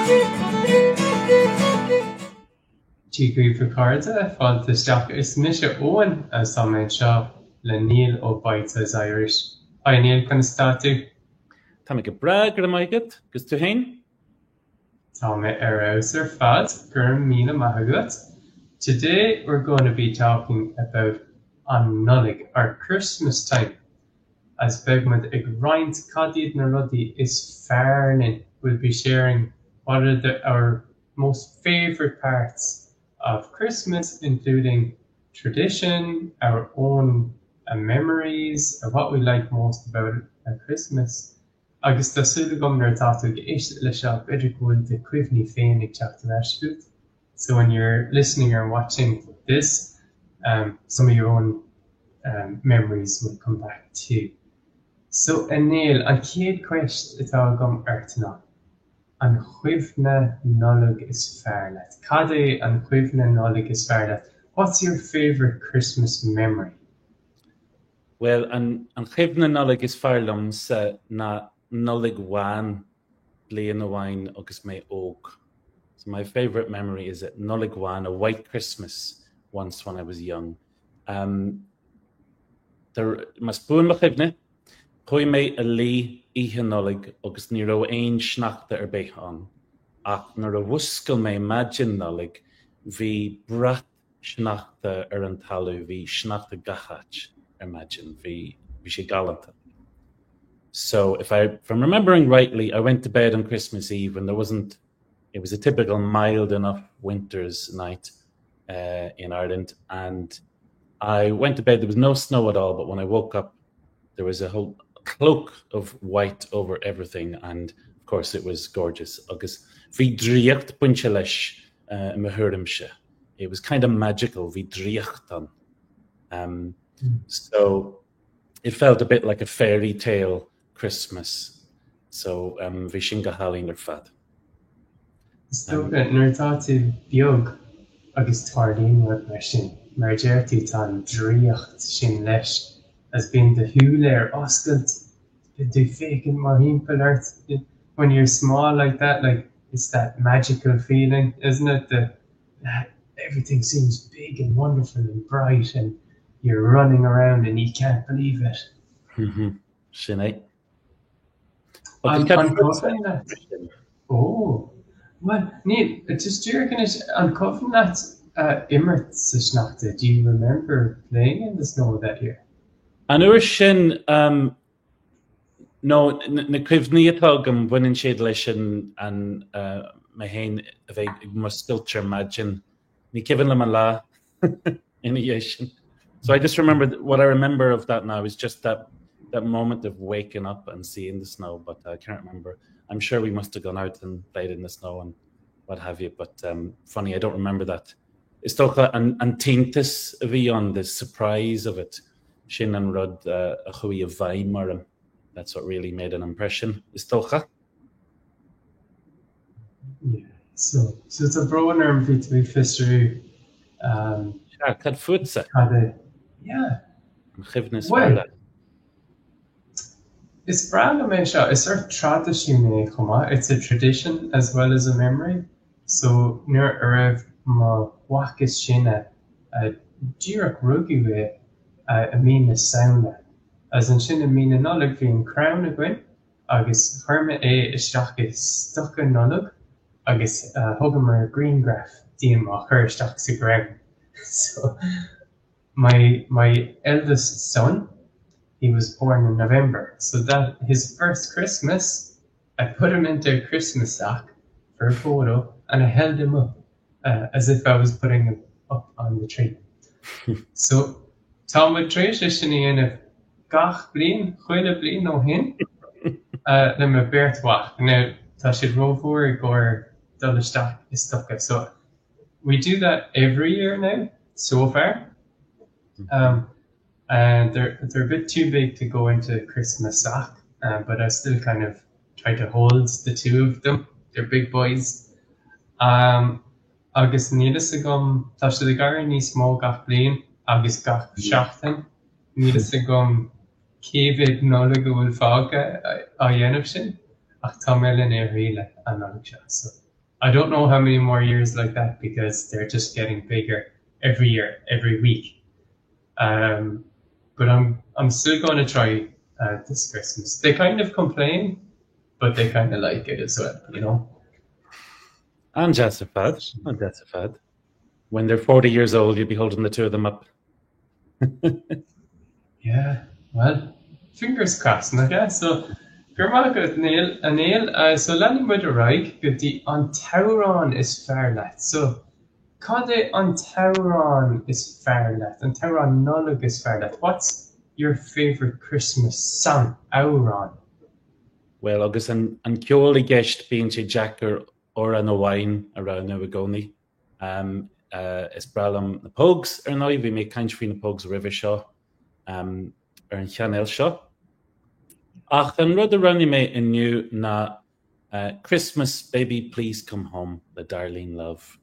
Dia dhaoibh a chairde, fáilte isteach. Is mise Eoin agus tá mé anseo le Niall ó Bitesize Irish. Hi Niall, conas tá tú? Tá mé go breá, go raibh maith agat. Agus tú féin? Tá mé ar fheabhas ar fad, go raibh míle maith agat. Today we're going to be talking about an Nollaig, or Christmas time, as beidh muid ag roinnt cad iad na rudaí is fearr linn. We'll be sharing what are the, our most favourite parts of Christmas, including tradition, our own memories, what we like most about Christmas. Agus tá súil agam nuair atá tú ag éisteacht leis seo, b'fhéidir go bhfuil do chuimhní féin ag teacht ar ais chugat. So when you're listening or watching this, um, some of your own um, memories will come back too. So a Néill, an chéad cheist atá agam ort ná, an chuimhne Nollag is fearr leat? Cad é an chuimhne Nollag is fearr leat? What's your favourite Christmas memory? Bhuel, an chuimhne Nollag is fearr liomsa ná Nollaig Bhán bliain amháin agus mé óg. So my favourite memory is at Nollaig Bhán, a white Christmas once when I was young. Um, más buan mo chuimhne, chuaigh mé a luí oíche Nollag agus ní raibh aon sneachta ar bith ann. Ach nuair a mhúscail mé maidin Nollag, bhí brat sneachta ar an talamh, bhí sneachta gach áit ar maidin, bhí bhí sé galánta. So if I if I'm remembering rightly, I went to bed on Christmas Eve and there wasn't it was a typical mild enough winter's night uh, in Ireland and I went to bed there was no snow at all but when I woke up there was a whole cloak of white over everything and of course it was gorgeous agus bhí draíocht bainte leis uh, i mo thuairimse. It was kind of magical, bhí draíocht ann. Um, mm. So it felt a bit like a fairy tale Christmas. So um, bhí sin go hálainn ar fad. Is dócha nuair atá tú beag agus tarlaíonn rud mar sin, mar a deir tú tá an draíocht sin leis as bíonn do shúile ar oscailt, bíonn tú ag féachaint mar thimpeall ort when you're small like that like it's that magical feeling isn't it the everything seems big and wonderful and bright and you're running around and you can't believe it. Sin é. An cuimhin leat? Ó, bhuel, níl, just díreach anois, an cuimhin leat imirt sa sneachta? Do you remember playing in the snow that year? An uair sin, um, no, na cuimhní atá agam, baineann siad leis an, an, uh, mé féin a bheith ag muscailt ar maidin. Ní cuimhin liom an lá. ina dhiaidh sin. So I just remember what I remember of that now is just that that moment of waking up and seeing the snow, but I can't remember. I'm sure we must have gone out and played in the snow and what have you, but um, funny, I don't remember that. Is dócha an, an t-iontas a bhí ann, the surprise of it, sin an rud uh, a chuaigh i bhfeidhm orm. That's what really made an impression, is dócha. Yeah, so, so tá brón orm bhí tú ag fiosrú um, Sea, cad fútsa? Cad é? Yeah. An chuimhne is fearr leat? Is breá liom é seo, is sort traidisiún é chomh maith, it's a tradition as well as a memory. So nuair a raibh mo mhac is sine, díreach rugadh é i mí na Samhna, agus ansin i mí na Nollag bhí an crann againn agus chuir mé é isteach i stoca Nollag agus thugamar grianghraf díom á chur isteach sa gcrann. So my my eldest son, he was born in November, so that his first Christmas, I put him into a Christmas sock for a photo and I held him up uh, as if I was putting him up on the tree. So tá muid tar éis é sin a dhéanamh gach bliain, chuile bliain ó shin uh, le mo beirt mhac. Now tá siad rómhór i gcomhair dul isteach i stoca. So we do that every year now, so far. Um, and they're, they're a bit too big to go into Christmas sock, um, but I still kind of try to hold the two of them. They're big boys. Um, agus níl fhios agam, tá siad ag éirí níos mó gach bliain agus gach seachtain. Níl fhios agam cé mhéad Nollaig a bhfuil fágtha á dhéanamh sin, ach tá mé lena thriail an Nollaig seo. So. I don't know how many more years like that because they're just getting bigger every year, every week. Um, but I'm I'm still going to try uh, this Christmas. They kind of complain, but they kind of like it as well, you know. An-deas ar fad, an-deas ar fad. When they're 40 years old, you'll be holding the two of them up. Yeah, well, fingers crossed, nach ea? So, go raibh maith agat, Neil, a Neil. Uh, so leanfaidh muid ar aghaidh go dtí an t-amhrán is fearr leat. So, cad é an t-amhrán is fearr leat, an t-amhrán Nollag is fearr leat? What's your favourite Christmas song, amhrán? Well, agus an, an ceol i gceist bíonn sé deacair amhrán amháin a roghnú i gcónaí. Is breá liom na Pogues, ar ndóigh, bhí mé ag caint faoi na Pogues roimhe seo ar an chainéal seo. Ach an rud a roghnaigh mé inniu ná Christmas Baby Please Come Home le Darlene Love.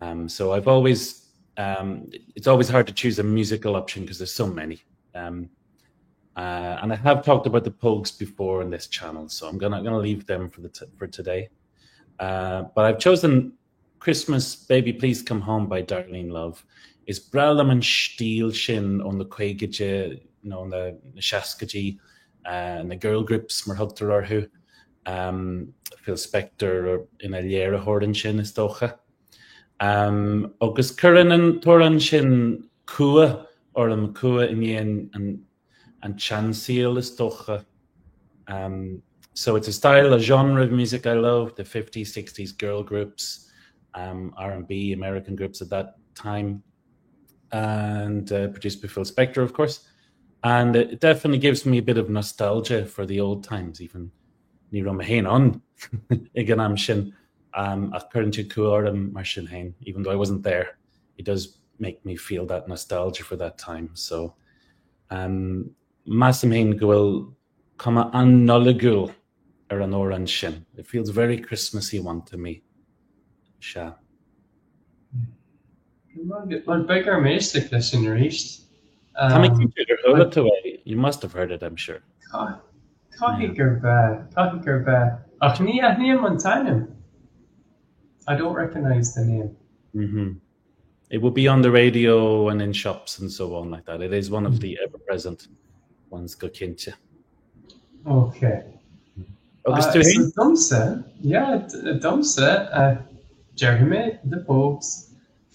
Um, so I've always um, it's always hard to choose a musical option because there's so many. Um, uh, and I have talked about the Pogues before on this channel, so I'm gonna gonna leave them for the for today. Uh, but I've chosen Christmas Baby Please Come Home by Darlene Love. Is breá liom an stíl sin ó na caogaidí nó na seascaidí, uh, na girl groups mar thugtar orthu. Um, Phil Spector ina léiritheoir ansin is dócha. Um, agus cuireann an t-amhrán sin cumha orm cumha i ndiaidh an, an tseansaoil is dócha. Um, so it's a style, a genre of music I love, the 50s, 60s girl groups, um, R&B, American groups at that time, and uh, produced by Phil Spector, of course. And it definitely gives me a bit of nostalgia for the old times, even ní raibh mé féin ann ag an am sin um, ach cuireann sé cumha orm mar sin féin, even though I wasn't there. It does make me feel that nostalgia for that time. So um, measaim féin go bhfuil cuma an-Nollaigiúil ar an amhrán sin. It feels very Christmassy one to me. Sea. Well, beidh orm éisteacht leis sin arís. Tá mé cinnte gur chuala tú é. You must have heard it, I'm sure. Caithfidh gurb ea, caithfidh gurb ea. Ach ní aithním an t-ainm. I don't recognise the name. Mm -hmm. It will be on the radio and in shops and so on like that. It is one of the ever-present ones go cinnte. Ok. Agus tú féin? Domsa, yeah, domsa, uh, déarfaidh mé The Pogues,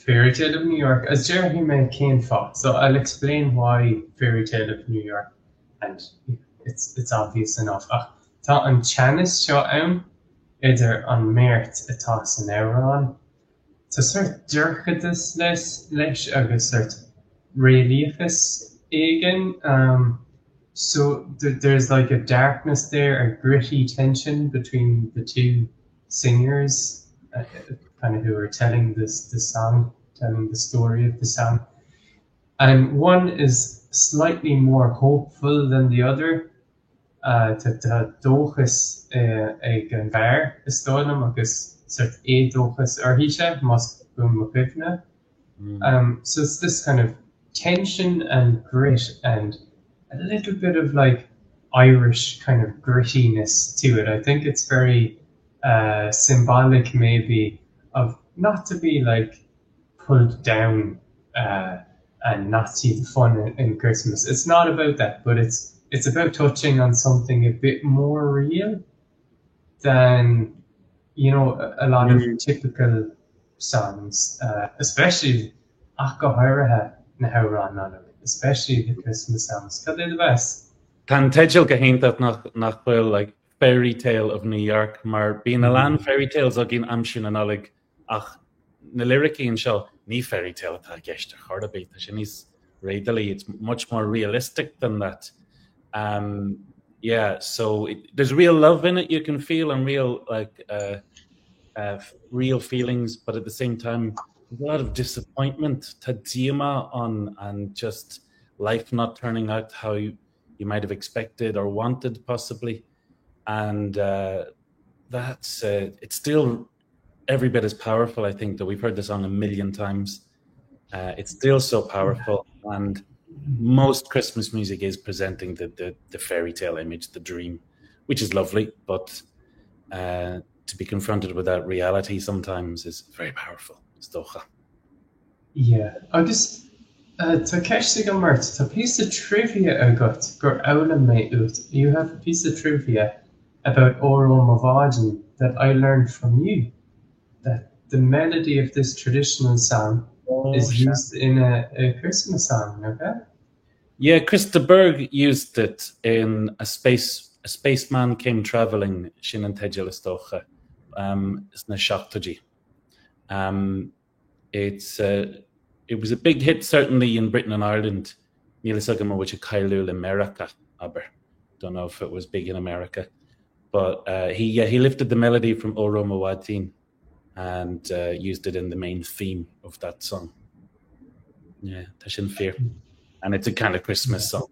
Fairy Tale of New York, agus déarfaidh mé cén fáth. So I'll explain why Fairy Tale of New York and it's, it's obvious enough. Ach tá an teannas seo ann idir an mbeirt atá san amhrán Tá sórt dorchadas leis agus sórt réalaíochas éigin. So there's like a darkness there, a gritty tension between the two singers kind of who are telling this the song, telling the story of the song. And one is slightly more hopeful than the other. Tá dóchas ag an bhfear, is dóigh liom, agus sórt éadóchas uirthise, más buan mo chuimhne. So it's this kind of tension and grit and a little bit of like Irish kind of grittiness to it. I think it's very uh, symbolic maybe of not to be like pulled down uh, and not see the fun in, in Christmas. It's not about that, but it's it's about touching on something a bit more real than you know a, a lot mm. of typical songs, uh, especially ach go háirithe na hamhráin Nollag, especially the Christmas songs. Cad é do mheas? Tá an teideal go hiontach nach nach bhfuil like Fairy Tale of New York mar bíonn a lán mm. fairy tales againn aimsir na Nollag Ach na liricí anseo, ní fairy tale atá i gceist ar chor ar bith, tá sé níos réadúlaí, it's much more realistic than that. Um, yeah, so it, there's real love in it you can feel and real like uh, uh, real feelings, but at the same time there's a lot of disappointment, tá díomá ann and just life not turning out how you, you might have expected or wanted possibly. And uh, that's uh, it's still every bit as powerful, I think, that we've heard the song a million times. Uh, it's still so powerful, and most Christmas music is presenting the, the, the fairy tale image, the dream, which is lovely, but uh, to be confronted with that reality sometimes is very powerful, is dócha. Yeah, agus tá ceist agam ort, tá píosa trivia agat gur fhoghlaim mé uait, you have a piece of trivia about Óró Mo Bháidín that I learned from you, that the melody of this traditional song oh, is used in a, a Christmas song, okay? Yeah, Chris de Burgh used it in a space a spaceman came travelling sin an teideal is dócha um, sna seachtóidí. Um, it's uh, it was a big hit certainly in Britain and Ireland. Níl a fhios agam an bhfuil sé cáiliúil i Meiriceá abair. Don't know if it was big in America. But uh, he yeah, he lifted the melody from Óró Mo Bháidín and uh, used it in the main theme of that song. Yeah, tá sin fíor. And it's a kind of Christmas song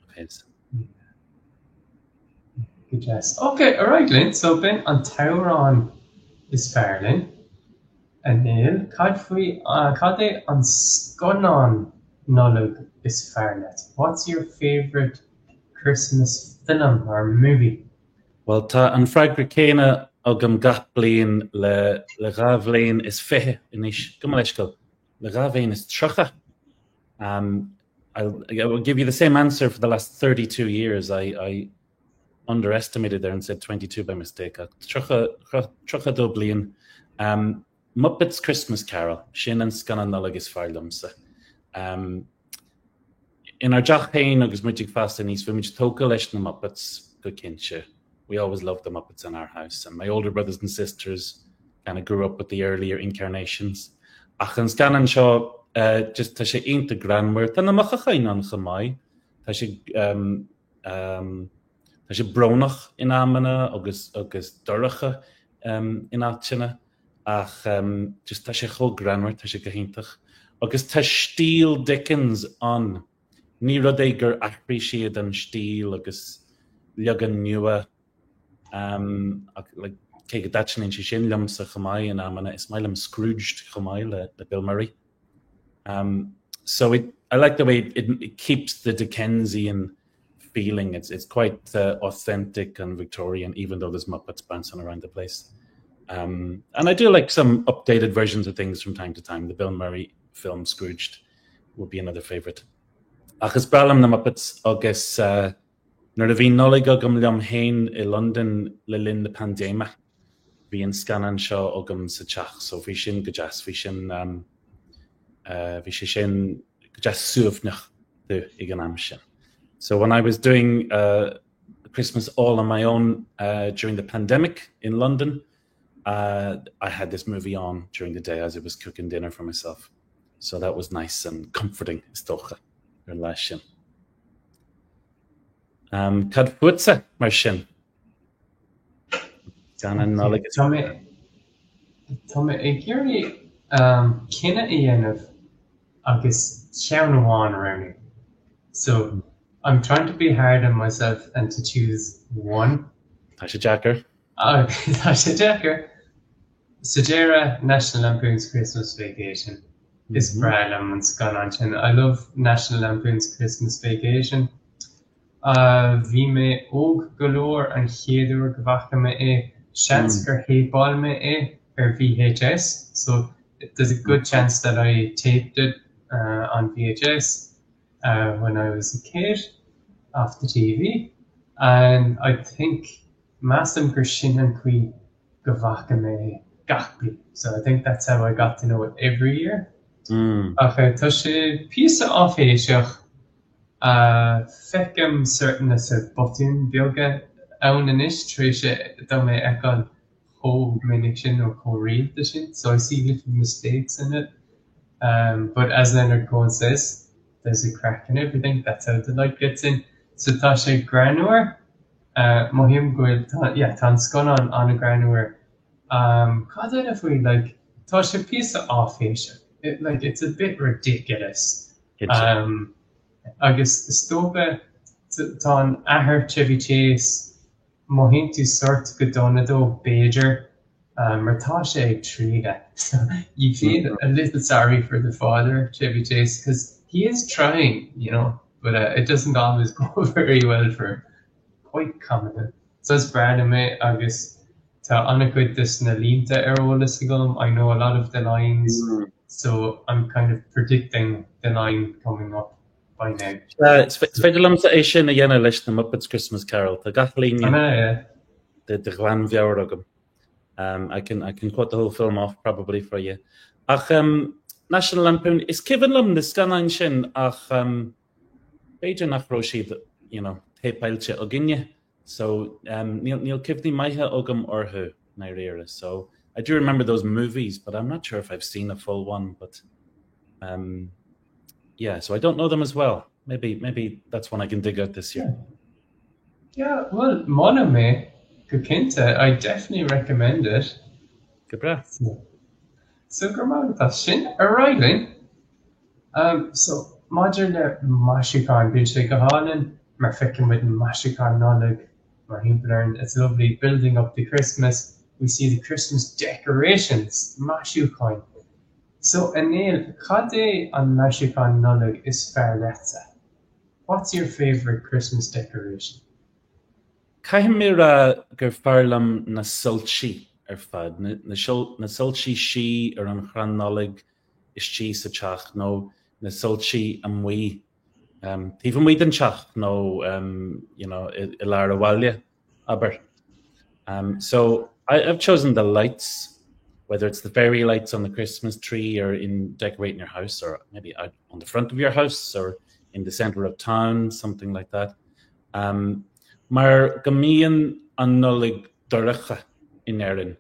of his. Go deas. Ok, all right linn, so b'in an t-amhrán is fearr linn. A Néill, cad faoi, cad é an scannán Nollag is fearr leat? What's your favourite Christmas film or movie? Bhuel, tá an freagra céanna agam gach bliain le le dhá bhliain is fiche anois, gabh mo leithscéal, le dhá bhliain is tríocha. Um, I'll, I will give you the same answer for the last 32 years. I, I underestimated there and said 22 by mistake. Ach 32 bliain. Um, Muppets Christmas Carol, sin an scannán Nollag is fearr liomsa. Um, Inár dteach féin agus muid ag fás aníos, bhí muid tógtha leis na Muppets go cinnte. We always loved the Muppets in our house and my older brothers and sisters kind of grew up with the earlier incarnations. Ach an scannán seo, uh, just tá sé iontach greannmhar. Tá na mothúcháin ann chomh maith. Tá sé um, um, tá sé brónach in amanna agus agus dorcha um, in áiteanna. Ach just tá sé chomh greannmhar, tá sé go hiontach. Agus tá stíl Dickens ann. Ní rud é gur athraigh siad an stíl agus leagan nua ach like cé go dtaitníonn sé sin liomsa chomh maith in amanna, is maith liom Scrooged chomh maith le le Bill Murray. Um, so it, I like the way it, it keeps the Dickensian feeling. It's, it's quite uh, authentic and Victorian, even though there's Muppets bouncing around the place. Um, and I do like some updated versions of things from time to time. The Bill Murray film Scrooged would be another favorite. Ach is breá liom na Muppets agus uh, nuair a bhí Nollaig agam liom féin i Londain le linn na paindéime, bhí an scannán seo agam sa teach, so bhí sin go deas, bhí sin um, uh, bhí sé sin go deas suaimhneach domh ag an am sin. So when I was doing uh, Christmas all on my own uh, during the pandemic in London, uh, I had this movie on during the day as I was cooking dinner for myself. So that was nice and comforting is dócha ar an lá sin. Um, cad fútsa mar sin? Scannán Nollag is Tá mé Tá mé ag iarraidh um, cinneadh a dhéanamh agus ceann amháin a roghnú. So I'm trying to be hard on myself and to choose one. Tá sé deacair. Tá sé deacair. Sa deireadh, National Lampoon's Christmas Vacation. Is breá liom an scannán sin. I love National Lampoon's Christmas Vacation. Bhí mé óg go leor an chéad uair go bhfaca mé é. Seans gur théipeáil mé é ar VHS, so there's a good chance that I taped it on VHS when I was a kid off the TV and I think measaim gur sin an chaoi go bhfaca mé é gach bliain. So I think that's how I got to know it every year. Ach tá sé píosa áiféiseach. Feicim sort na botúin beaga ann anois tar éis dom é a fheiceáil chomh minic sin nó chomh rialta sin, so I see little mistakes in it. Um, but as Leonard Cohen says, there's a crack in everything, that's how the light gets in. So tá sé greannmhar, uh, mothaím go bhfuil, tá, yeah, tá an scannán an-ghreannmhar. Um, cad eile faoi, like, tá sé píosa áiféiseach, it, like, it's a bit ridiculous. Um, agus is dócha, tá an athair Chevy Chase, Mothaíonn tú sort go dona dó, b'fhéidir, mar tá sé ag triail é. So you feel a little sorry for the father, Chevy Chase, because he is trying, you know, but uh, it doesn't always go very well for him. Quite comical. So is breá liom é agus Tá an-chuid de na línte ar eolas agam. I know a lot of the lines, mm. so I'm kind of predicting the line coming up by now. Is féidir liomsa é sin a dhéanamh leis na Muppets Christmas Carol. Tá gach líne de de ghlanmheabhair agam. Um, I can I can cut the whole film off probably for you. Ach um, National Lampoon is cuimhin liom na scannáin sin ach um, b'fhéidir nach raibh siad you know, téipeáilte againne. So um, níl, níl cuimhní maithe agam orthu ndáiríre. So I do remember those movies, but I'm not sure if I've seen a full one. But um, yeah, so I don't know them as well. Maybe maybe that's one I can dig out this year. Yeah, well, molaim é go cinnte, I definitely recommend it. Go breá. So, so go raibh maith sin ar aghaidh linn. Um, so maidir le maisiúcháin, bíonn sé go hálainn mar feiceann muid maisiúcháin Nollag mar thimpeall orainn. It's lovely building up to Christmas. We see the Christmas decorations, maisiúcháin. So a Néill, cad é an maisiúchán Nollag is fearr leatsa? What's your favourite Christmas decoration? Caithfidh mé rá gur fearr liom na soilsí ar fad, na, na, na soilsí sí ar an chrann Nollag istigh sa teach nó na soilsí amuigh um, taobh amuigh den teach nó um, you know, i, i lár an bhaile, abair. Um, so I, I've chosen the lights, whether it's the fairy lights on the Christmas tree or in decorating your house or maybe out on the front of your house or in the center of town, something like that. Um, mar go mbíonn an Nollaig dorcha in Éirinn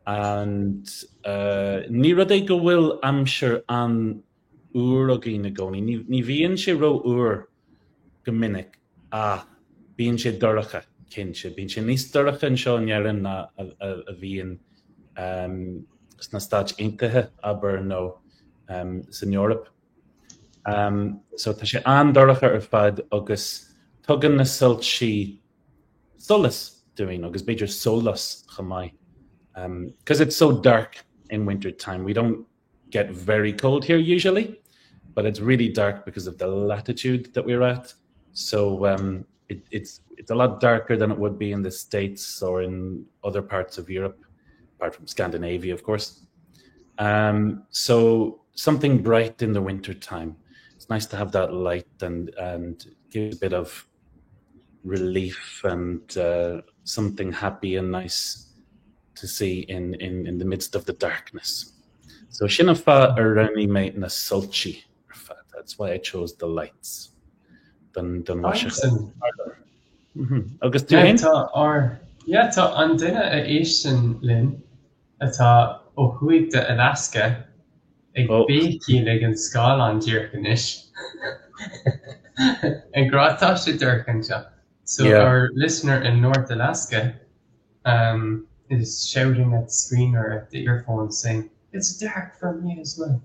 and uh, ní rud é go bhfuil aimsir an-fhuar againn i gcónaí. Ní, ní bhíonn sé rófhuar go minic ach bíonn sé dorcha cinnte. Bíonn sé níos dorcha anseo in Éirinn ná a, a, a bhíonn um, sna Stáit Aontaithe abair nó um, san Eoraip. Um, so tá sé an-dorcha ar fad agus tugann na soilsí solas dúinn agus b'fhéidir sólás chomh maith. Um, because it's so dark in winter time. We don't get very cold here usually, but it's really dark because of the latitude that we're at. So um, it, it's it's a lot darker than it would be in the States or in other parts of Europe, apart from Scandinavia, of course. Um, so something bright in the winter time. It's nice to have that light and and give a bit of relief and uh, something happy and nice to see in, in, in the midst of the darkness. So sin an fáth ar roghnaigh mé na soilsí ar fad. That's why I chose the lights. Don don Awesome. Mhm. Agus tú féin? Tá ár yeah, tá an duine a éisteann linn atá ó thuaidh de Alaska ag Oh. béicíl ag an scáileán díreach anois. Ag rá tá sé dorcha anseo. So Yeah. our listener in North Alaska um, is shouting at the screen or at the earphone saying, it's dark for me as well.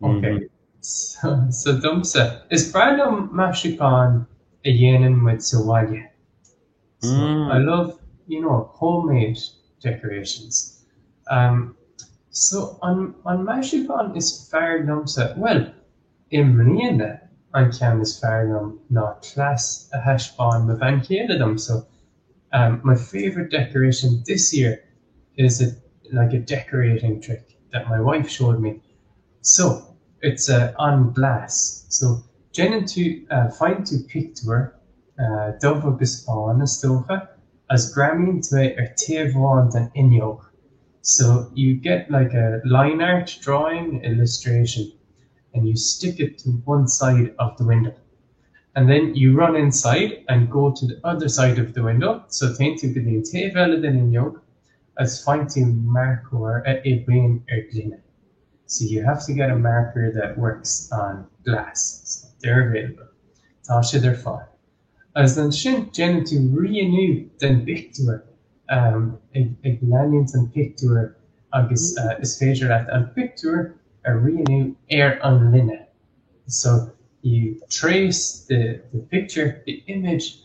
Okay. Mhm. So, so domsa, is breá liom maisiúchán a dhéanann muid sa bhaile. So I Mm. love, you know, homemade decorations. Um, so an, an maisiúchán is fearr liomsa, well, i mbliana an ceann is fearr liom ná cleas a thaispeáin mo bhean chéile dom. So um, my favorite decoration this year is a, like a decorating trick that my wife showed me. So it's uh, on glass. So déanann tú uh, faigheann tú pictiúr uh, dubh agus bán is dócha, agus greamaíonn tú é ar taobh amháin den fhuinneog. So you get like a line art drawing illustration and you stick it to one side of the window. And then you run inside and go to the other side of the window, so téann tú go dtí an taobh eile den fhuinneog agus faigheann tú marcóir a oibríonn ar ghloine. So you have to get a marker that works on glass. So they're available. Tá siad ar fáil. Agus ansin déanann tú rianú den bpictiúr um, ag, ag leanúint an pictiúr agus uh, is féidir leat an pictiúr a rianú ar an ngloine. So you trace the, the picture, the image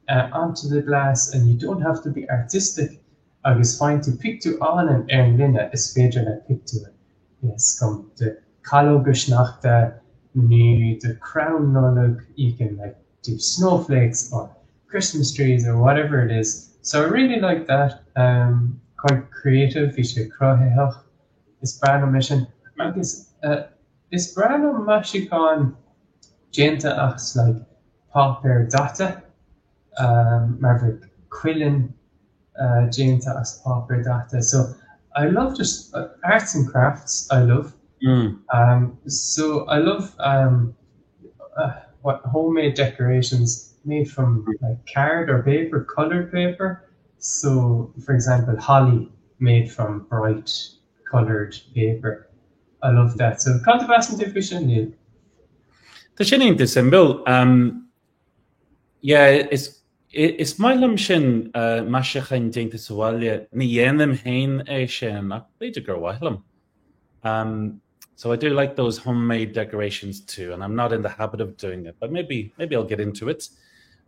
uh, onto the glass and you don't have to be artistic agus faigheann tú pictiúr álainn ar an ngloine is féidir le pictiúr is cuma de calóga sneachta nó de chrann Nollag you can like do snowflakes or Christmas trees or whatever it is. So I really like that. Um, quite creative, bhí sé cruthaitheach. Is breá liom é sin. Agus is breá liom maisiúcháin déanta as like páipéar daite, mar bheadh cuileann déanta as páipéar daite. So I love just arts and crafts I love. Mm. So I love um, uh, what homemade decorations made from like card or paper, colored paper. So for example, holly made from bright colored paper. I love that. So cad a mheasann tú faoi sin, Neil? Tá sin iontach suimiúil. Um, yeah, is, is maith liom sin uh, maisiúcháin déanta sa bhaile. Ní dhéanaim féin é sin ach b'fhéidir gur mhaith liom. Um, so I do like those homemade decorations too, and I'm not in the habit of doing it, but maybe maybe I'll get into it.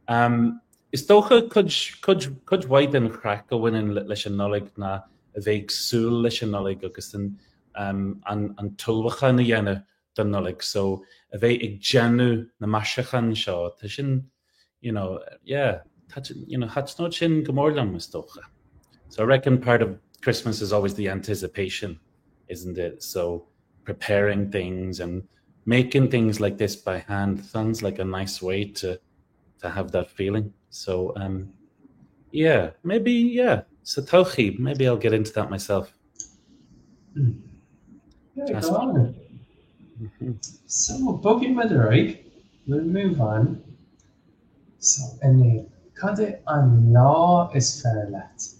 Um, Is dócha cuid, cuid, cuid mhaith den chraic a bhaineann leis an Nollaig ná a bheith ag súil leis an Nollaig agus an, um, an, an t-ullmhúchán a dhéanamh don Nollaig. So a bheith ag déanamh na maisiúchán seo, tá sin, you know, yeah, tá, you know, thaitneodh sin go mór liom is dócha. So I reckon part of Christmas is always the anticipation, isn't it? So preparing things and making things like this by hand sounds like a nice way to to have that feeling. So um, yeah, maybe yeah, sa todhchaí, maybe I'll get into that myself. Mm. Yeah, go on. Mm -hmm. So bogfaidh muid ar aghaidh, we'll move on. So a Néill, cad é an lá is fearr leat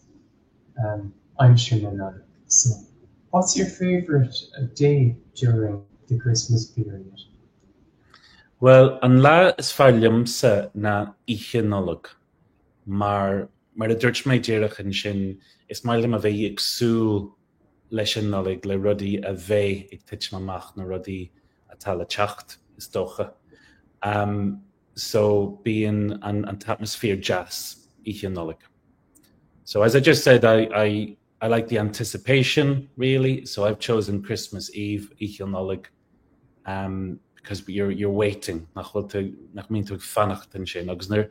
um, aimsir na Nollag? So what's your favourite day during the Christmas period? Bhuel, an lá is fearr liomsa ná Oíche Nollag, mar, mar a dúirt mé díreach ansin, is maith liom a bheith ag súil leis an Nollaig, le rudaí a bheidh ag titim amach, na rudaí atá le teacht, is dócha. So, bíonn an t-atmaisféar deas Oíche Nollag. So, as I just said, I, I, I like the anticipation, really, so I've chosen Christmas Eve, Oíche Nollag, um, because you're, you're waiting, nach bhfuil tú, nach mbíonn tú ag fanacht ansin, agus nuair,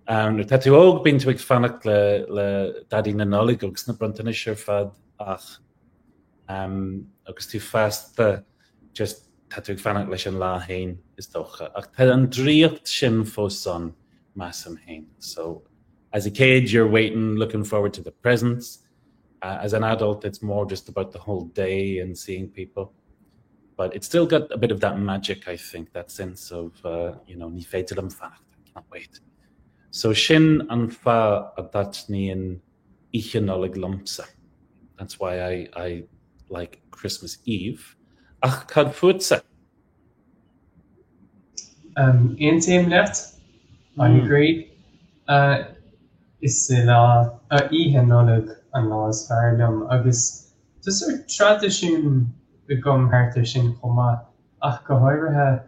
um, nuair tá tú óg bíonn tú ag fanacht le, le Daidí na Nollag agus na bronntanais ar fad ach um, agus tú fásta just tá tú ag fanacht leis an lá féin is dócha. Ach tá an draíocht sin fós ann, measaim féin. So as a kid you're waiting, looking forward to the presents. Uh, as an adult it's more just about the whole day and seeing people. But it's still got a bit of that magic, I think, that sense of, uh, you know, ní féidir liom fanacht, I can't wait. So sin an fáth a dtaitníonn Oíche Nollag liomsa. That's why I, I like Christmas Eve. Ach cad fútsa? Um, aontaím leat, I hmm. agree. Uh, is é lá uh, Oíche Nollag an lá is fearr liom agus tá sórt traidisiún agam thart ar sin chomh maith ach go háirithe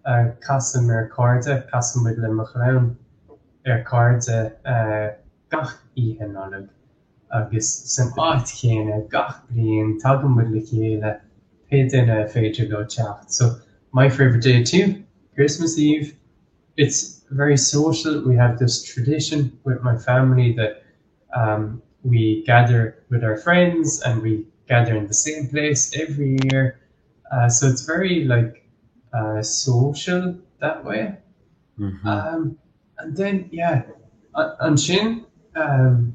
uh, casaim ar cairde, casann muid le mo chlann ar cairde uh, gach Oíche Nollag agus san áit chéanna gach bliain tagann muid le chéile pé duine a féidir leo teacht. So my favorite day too, Christmas Eve. It's very social. We have this tradition with my family that um, we gather with our friends and we gather in the same place every year. Uh, so it's very like uh, social that way. Mm -hmm. um, and then yeah, ansin um,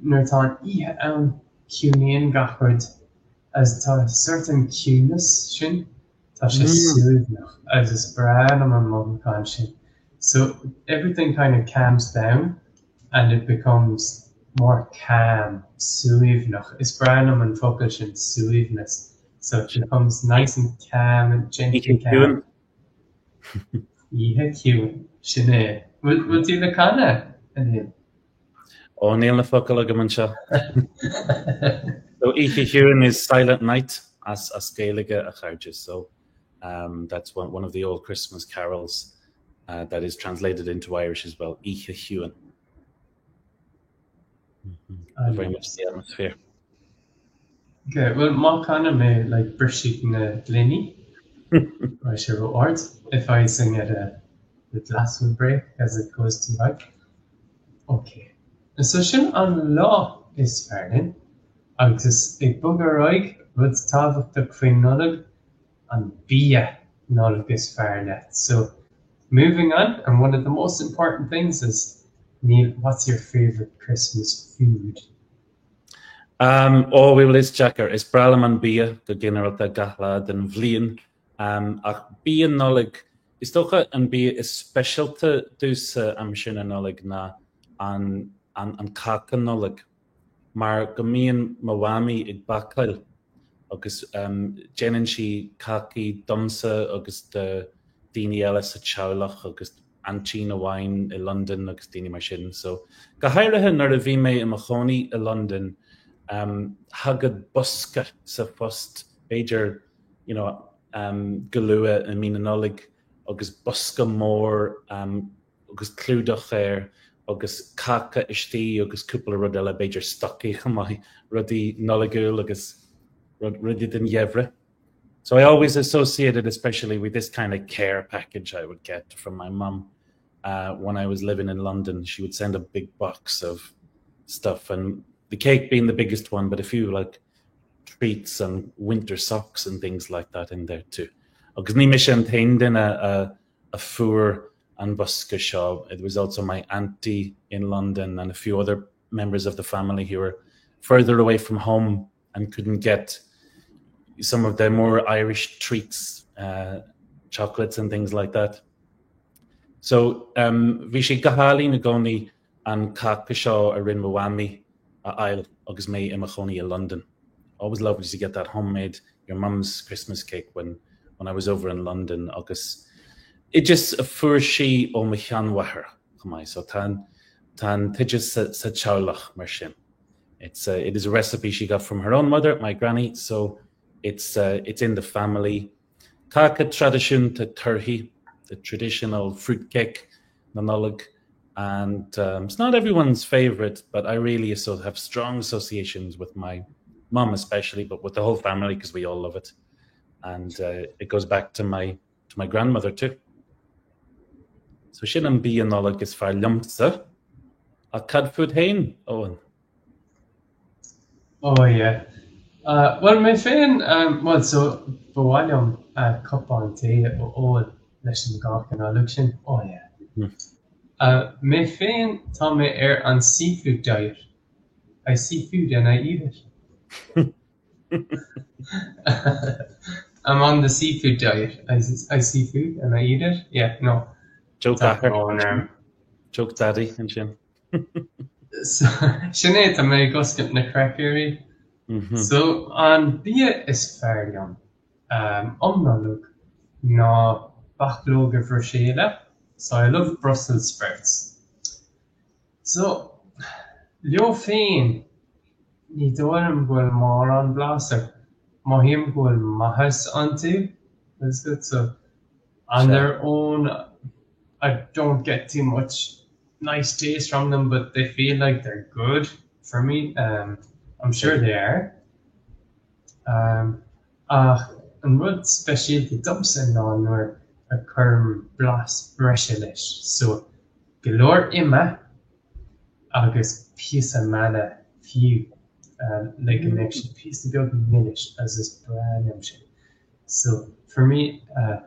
nuair atá an oíche ann ciúnaíonn gach rud as tá sórt an ciúnas sin tá sé mm. suaimhneach agus is breá liom an mothúchán sin. So everything kind of calms down and it becomes more calm, suaimhneach. Is breá liom an focal sin suaimhneas. So it becomes nice and calm and gently calm. Oíche chiúin, sin é. Bhfuil tú le canadh, a Néill? Ó, níl na focail agam anseo. So Oíche Chiúin is Silent Night as as Gaeilge a chairde. So um, that's one, one of the old Christmas carols uh, that is translated into Irish as well, Oíche Chiúin. Mm -hmm. Very much the atmosphere. Okay, well má chanaim é like brisfidh na gloiní Beidh sé ró-ard if I sing it uh, the glass will break as it goes too high. Okay. So sin an lá. is fearr linn. Agus ag bogadh ar aghaidh, rud tábhachtach faoin Nollaig, an bia Nollag is fearr leat. So, moving on, and one of the most important things is, Neil, what's your favourite Christmas food? Um, ó, bhuel, is deacair. Is breá liom an bia go ginearálta gach lá den bhliain. Um, ach bia Nollag, is dócha an bia is speisialta domhsa aimsir na Nollag ná an, an, an cáca Nollag. Mar go mbíonn mo mhamaí ag bácáil agus um, déanann sí cácaí domsa agus do daoine eile sa teaghlach agus aintín amháin i Londain agus daoine mar sin. So, go háirithe nuair a bhí mé i mo chónaí i Londain, um, thagadh bosca sa phost, b'fhéidir, you know, um, go luath i mí na Nollag agus bosca mór um, agus clúdach air agus cáca istigh agus cúpla rud eile, b'fhéidir stocaí chomh maith, rudaí Nollaigiúil agus rudaí den gheimhreadh. So I always associated especially with this kind of care package I would get from my mum uh, when I was living in London. She would send a big box of stuff and the cake being the biggest one, but a few like treats and winter socks and things like that in there too. Agus ní mise an t-aon duine a, a fuair an bosca seo. It was also my auntie in London and a few other members of the family who were further away from home and couldn't get some of the more Irish treats, uh, chocolates and things like that. So um, bhí sé go hálainn i gcónaí an cáca seo a rinne mo mhamaí a fháil agus mé i mo chónaí i London. Always lovely to get that homemade your mum's Christmas cake when when I was over in London agus oideas a fuair sí ó mo sheanmháthair chomh maith so tá an tá an t-oideas sa, sa teaghlach mar sin. It's a, it is a recipe she got from her own mother, my granny, so it's uh, it's in the family. Cáca traidisiúnta torthaí, the traditional fruit cake na Nollag, and um, it's not everyone's favorite, but I really so have strong associations with my mum especially, but with the whole family because we all love it. And uh, it goes back to my to my grandmother too. So sin an bia Nollag is fearr liomsa. Ach cad fút féin, Eoin? Oh yeah. Uh, well mé féin, um, well so ba mhaith liom uh, cupán tae a ól leis an gcáca Nollag sin. Oh yeah. Mm. Uh, mé féin tá mé ar an seafood diet. I see food and I eat it. I'm on the seafood diet. I, I see food and I eat it. Yeah, no. Joke athair. Joke daddy ansin. Sin é tá mé ag oscailt na craicéirí. Mm-hmm. So an bia is fearr liom um, um Nollag ná bachlóga Bhruiséile. So I love Brussels sprouts. So, leo féin, ní dóigh liom go bhfuil mórán blas ach mothaím go bhfuil maitheas iontu, is good, so on their own I don't get too much nice taste from them but they feel like they're good for me, um, I'm sure they are. Um, ach an rud speisialta domsa ná nuair a chuirim blas breise leis, so go leor ime agus píosa meala fiú le go mbeadh sé píosa beag milis agus is breá liom sin. So for me uh,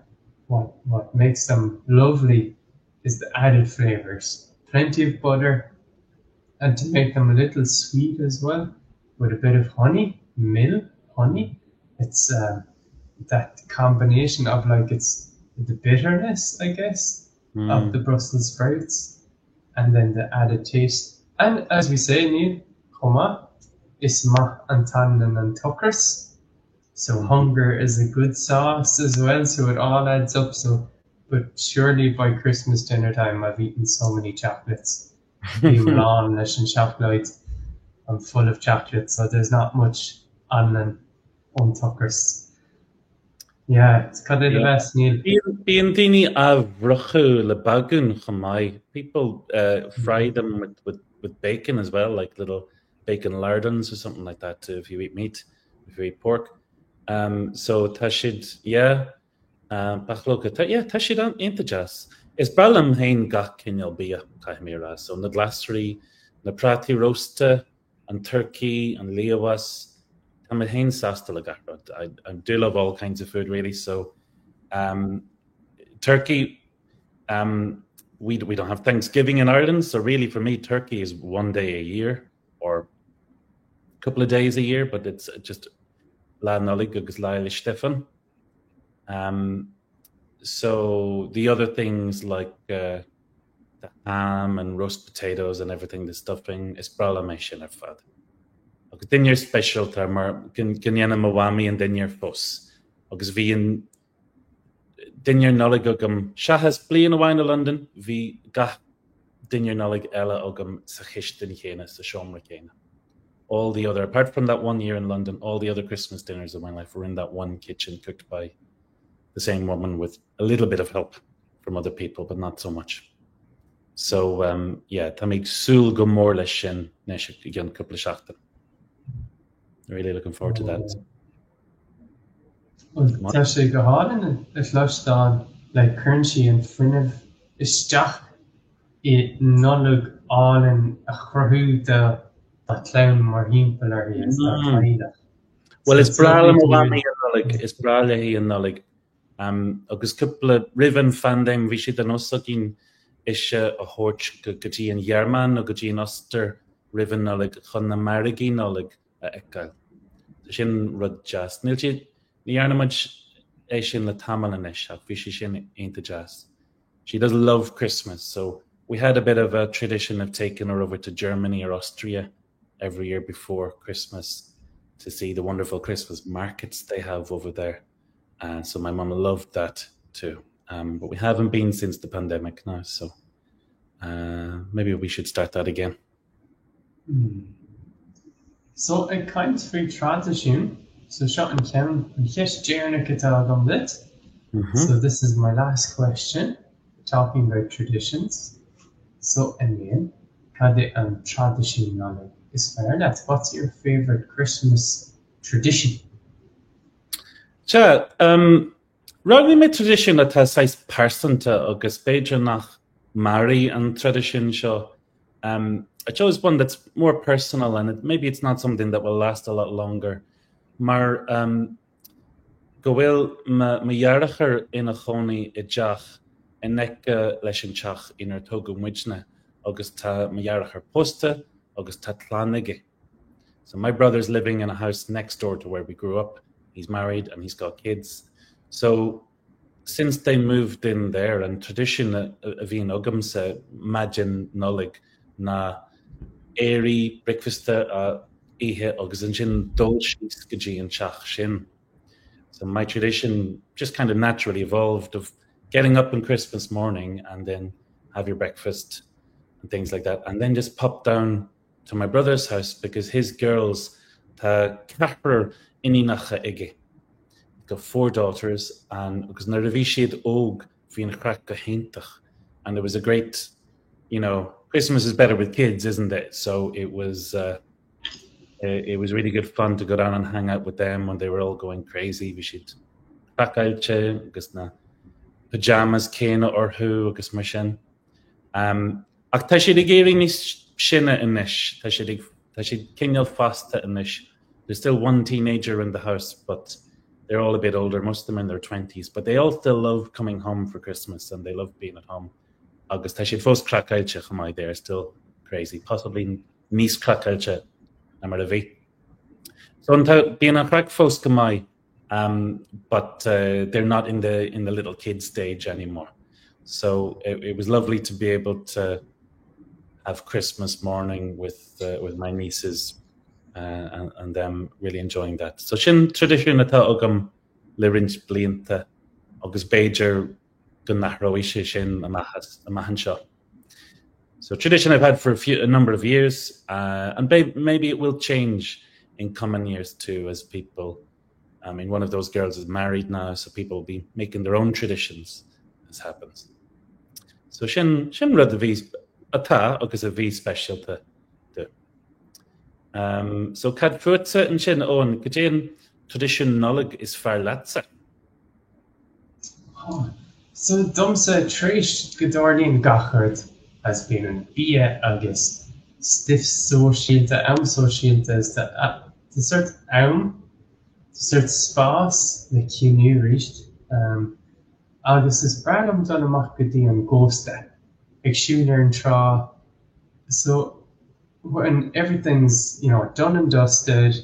what, what makes them lovely is the added flavors. Plenty of butter and to make them a little sweet as well with a bit of honey, mill honey. It's um, that combination of like it's the bitterness, I guess, mm. of the Brussels sprouts and then the added taste. And as we say, Neil, chomh maith, is maith an t-anlann an t-ocras. So hunger is a good sauce as well, so it all adds up. So, but surely by Christmas dinner time, I've eaten so many chocolates. Bím lán leis an seacláid. I'm full of chocolate, so there's not much anlann ón t-ocras. Yeah, cad é do mheas, Neil? Bíonn daoine á bhfriochadh le bagún chomh maith. People uh, fry them with, with, with bacon as well, like little bacon lardons or something like that too, if you eat meat, if you eat pork. Um, so tá siad, yeah, uh, bachlóga, tá, yeah, tá siad iontach deas. Is breá liom féin gach cineál bia, caithfidh mé a rá. So na glasraí, na prátaí rósta, An turcaí, an liamhás, tá mé féin sásta le gach rud. I, I do love all kinds of food really, so um, turkey, um, we, we don't have Thanksgiving in Ireland, so really for me turkey is one day a year or a couple of days a year, but it's just Lá Nollag agus Lá Fhéile Stiofáin. Um, so the other things like uh, the ham and roast potatoes and everything, the stuffing, is breá liom é sin ar fad. Agus dinnéar speisialta mar go ndéanann mo mhamaí an dinnéar fós. Agus bhí an dinnéar Nollag agam seachas bliain amháin i Londain, bhí gach dinnéar Nollag eile agam sa chistin chéanna, sa seomra céanna. All the other, apart from that one year in London, all the other Christmas dinners of my life were in that one kitchen cooked by the same woman with a little bit of help from other people, but not so much. So um, yeah, tá mé ag súil go mór leis sin anois i gceann cúpla seachtain. Really looking forward to that. Well, tá sé go hálainn a chloisteáil like cuireann sí an fuinneamh isteach i Nollaig álainn a chruthú do do chlann mar thimpeall uirthi agus dá teaghlach. Well is breá le mo mhamaí an Nollaig, is breá léi an Nollaig. Um, agus cúpla roimh an phaindéim bhí sé de nós againn ise a thabhairt go go dtí an Ghearmáin nó go dtí an Ostair roimh an Nollaig chun na margaí Nollag a fheiceáil. So sin rud deas. Níl sé ní dhearna muid é sin le tamall anois ach bhí sé sin iontach deas. She does love Christmas, so we had a bit of a tradition of taking her over to Germany or Austria every year before Christmas to see the wonderful Christmas markets they have over there. Uh, so my mum loved that too. Um, but we haven't been since the pandemic now, so uh, maybe we should start that again. Hmm. So ag caint faoi traidisiún, so seo an ceann an cheist deireanach atá agam duit. Mm -hmm. So this is my last question, talking about traditions. So Elaine, cad é an traidisiún Nollag is fearr leat? What's your favourite Christmas tradition? Sea, um, roghnaigh mé traidisiún atá saghas pearsanta agus b'fhéidir nach mairfidh an traidisiún seo. Um, I chose one that's more personal and it, maybe it's not something that will last a lot longer. Mar um, go bhfuil mo dheartháir ina chónaí i dteach in aice leis an teach inar tógadh muidne agus tá mo dheartháir pósta agus tá clann aige. So my brother's living in a house next door to where we grew up. He's married and he's got kids. So since they moved in there an traidisiún a bhíonn agamsa maidin Nollag ná éirí, bricfeasta a ithe agus ansin dul síos go dtí an teach sin. So my tradition just kind of naturally evolved of getting up on Christmas morning and then have your breakfast and things like that and then just pop down to my brother's house because his girls tá ceathrar iníonacha aige. Got four daughters and agus nuair a bhí siad óg bhí an chraic go hiontach and it was a great you know Christmas is better with kids isn't it so it was uh, it was really good fun to go down and hang out with them when they were all going crazy bhí siad craiceáilte agus na pajamas céanna orthu agus mar sin. Um, ach tá siad ag éirí níos sine anois, tá siad ag tá siad cineál fásta anois. There's still one teenager in the house, but they're all a bit older, most of them in their 20s, but they all still love coming home for Christmas and they love being at home. Agus tá siad fós craiceáilte chomh maith, they are still crazy, possibly níos craiceáilte ná mar a bhí. So an tá bíonn an chraic fós go maith um, but uh, they're not in the in the little kid stage anymore. So it, it was lovely to be able to have Christmas morning with uh, with my nieces uh, and, and them really enjoying that. So sin traidisiún atá agam le roinnt blianta agus b'fhéidir go n-athróidh sé sin amach amach anseo. So tradition I've had for a, few, a number of years, uh, and maybe it will change in coming years too, as people. I mean, one of those girls is married now, so people will be making their own traditions as happens. So sin sin rud a bhí atá agus a bhí speisialta dom. Um, so cad fútsa ansin Eoin, cad é an traidisiún Nollag is fearr leatsa? So domsa tar éis go dtarlaíonn gach rud as bíonn an bia agus Stuif sóisialta, am sóisialta is tá sórt am, tá sórt spás le ciúnú arís. Agus is breá liom dul amach go dtí an gcósta, ag siúl ar an trá. So when everything's, you know, done and dusted,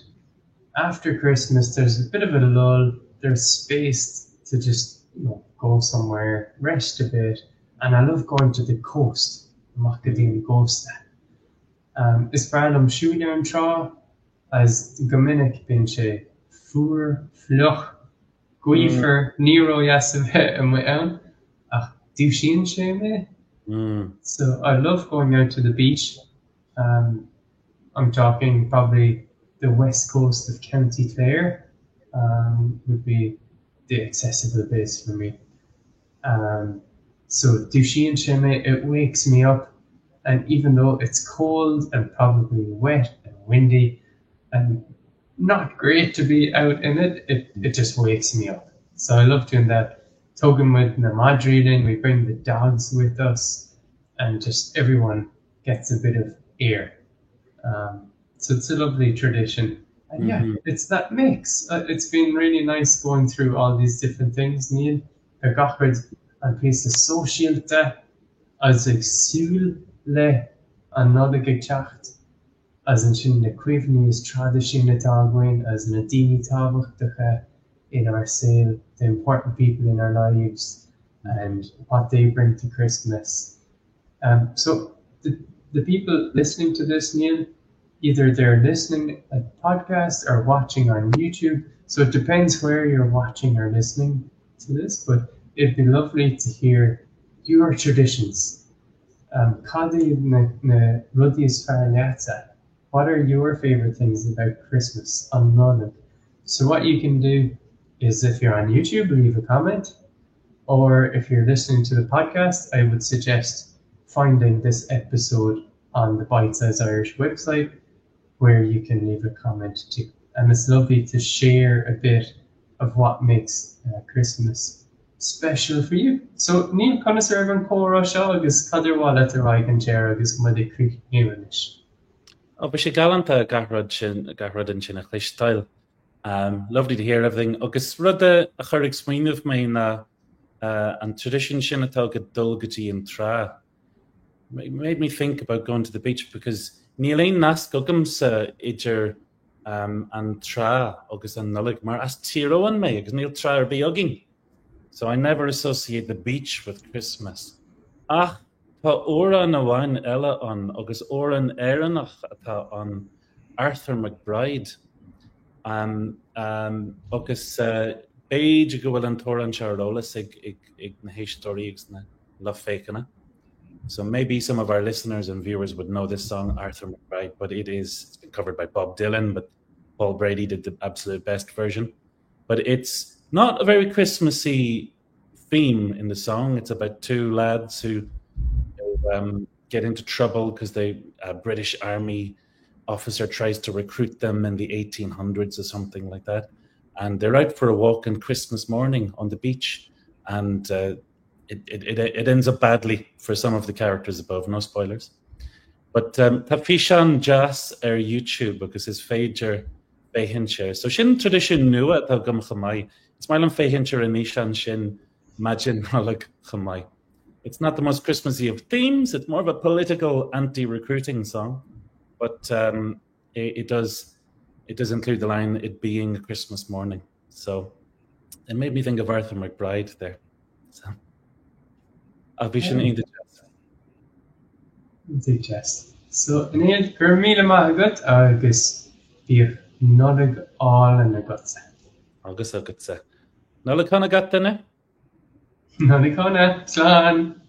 after Christmas there's a bit of a lull, there's space to just, you know, go somewhere, rest a bit, and I love going to the coast, amach go dtí an gcósta. Um, is breá liom siúl ar an trá, as go minic bíonn sé fuar, fliuch, gaofar, ní ródheas a bheith amuigh ann, ach dúisíonn sé mé. So I love going out to the beach. Um, I'm talking probably the west coast of County Clare um, would be the accessible base for me. Um, so dúisíonn sé mé, it wakes me up and even though it's cold and probably wet and windy and not great to be out in it, it, it just wakes me up. So I love doing that. Tugann muid na madraí linn, we bring the dogs with us and just everyone gets a bit of air. Um, so it's a lovely tradition. And yeah, mm -hmm. it's that mix. Uh, it's been really nice going through all these different things, Neil. Ar gach rud an píosa sóisialta agus ag súil le an Nollaig ag teacht agus ansin na cuimhní is traidisiúin atá againn agus na daoine tábhachtacha inár saol, the important people in our lives and what they bring to Christmas. Um, so the, the people listening to this, Neil, either they're listening a podcast or watching on YouTube. So it depends where you're watching or listening to this, but it'd be lovely to hear your traditions. Um, Cad iad na, na rudaí is fearr leatsa? What are your favorite things about Christmas an Nollaig? So what you can do is if you're on YouTube, leave a comment, or if you're listening to the podcast, I would suggest finding this episode on the Bite Size Irish website where you can leave a comment too. And it's lovely to share a bit of what makes uh, Christmas special for you. So Neil conas a raibh an comhrá seo agus cad ar mhaith leat a rá ag an deireadh agus muid ag críochnú anois. Ó bhí sé galánta gach rud sin gach rud ansin a chloisteáil. Um, lovely to hear everything. Agus rud a chuir ag smaoineamh mé ná uh, an tradition sin atá agat dul go dtí an trá. It made me think about going to the beach because níl aon nasc agamsa idir um, an trá agus an Nollaig mar as Tír Eoghain mé agus níl trá ar bith againn. So I never associate the beach with Christmas. Ach tá amhrán amháin eile ann agus amhrán Éireannach atá ann Arthur McBride. Um, um, agus uh, b'fhéidir go bhfuil an t-amhrán seo ar eolas ag, ag, ag na héisteoirí agus na lucht féachana. So maybe some of our listeners and viewers would know this song, Arthur McBride, but it is it's been covered by Bob Dylan, but Paul Brady did the absolute best version. But it's not a very Christmassy theme in the song. It's about two lads who um, get into trouble because the British Army officer tries to recruit them in the 1800s or something like that. And they're out for a walk on Christmas morning on the beach. And uh, it, it, it, it ends up badly for some of the characters above, no spoilers. But um, tá físeán deas ar YouTube agus is féidir féachaint air. So sin traidisiún nua atá agam chomh maith. Is maith liom féachaint ar an fhíseán sin maidin Nollag chomh maith. It's not the most Christmassy of themes, it's more of a political anti-recruiting song, but um, it, it does it does include the line it being a Christmas morning. So it made me think of Arthur McBride there. So ach bhí sin iontach deas. Iontach deas. So Neil, go raibh míle maith agat agus bíodh Nollaig álainn agatsa. Agus agatsa. Nollaig shona gach duine. Nollaig shona. Slán!